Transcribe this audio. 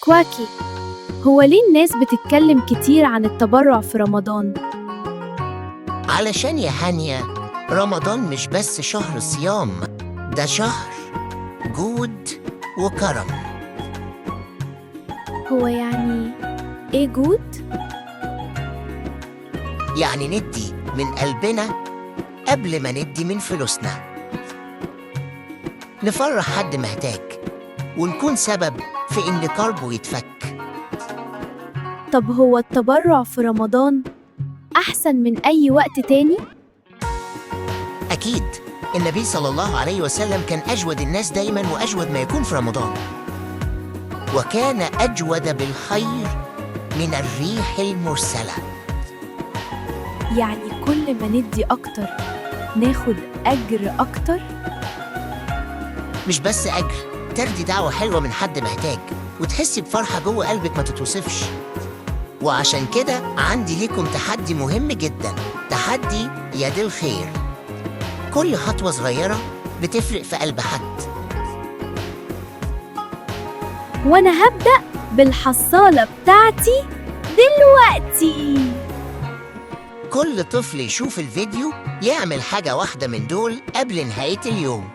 كواكي، هو ليه الناس بتتكلم كتير عن التبرع في رمضان؟ علشان يا هانية، رمضان مش بس شهر صيام، ده شهر جود وكرم. هو يعني إيه جود؟ يعني ندي من قلبنا قبل ما ندي من فلوسنا، نفرح حد محتاج ونكون سبب في إن كربه يتفك. طب هو التبرع في رمضان أحسن من أي وقت تاني؟ أكيد، النبي صلى الله عليه وسلم كان أجود الناس دايما، وأجود ما يكون في رمضان، وكان أجود بالخير من الريح المرسلة. يعني كل ما ندي أكتر ناخد أجر أكتر؟ مش بس أجر، تاخدي دعوة حلوة من حد محتاج وتحسي بفرحة جوه قلبك ما تتوصفش. وعشان كده عندي ليكم تحدي مهم جدا، تحدي يد الخير. كل خطوة صغيرة بتفرق في قلب حد. وأنا هبدأ بالحصالة بتاعتي دلوقتي. كل طفل يشوف الفيديو يعمل حاجة واحدة من دول قبل نهاية اليوم.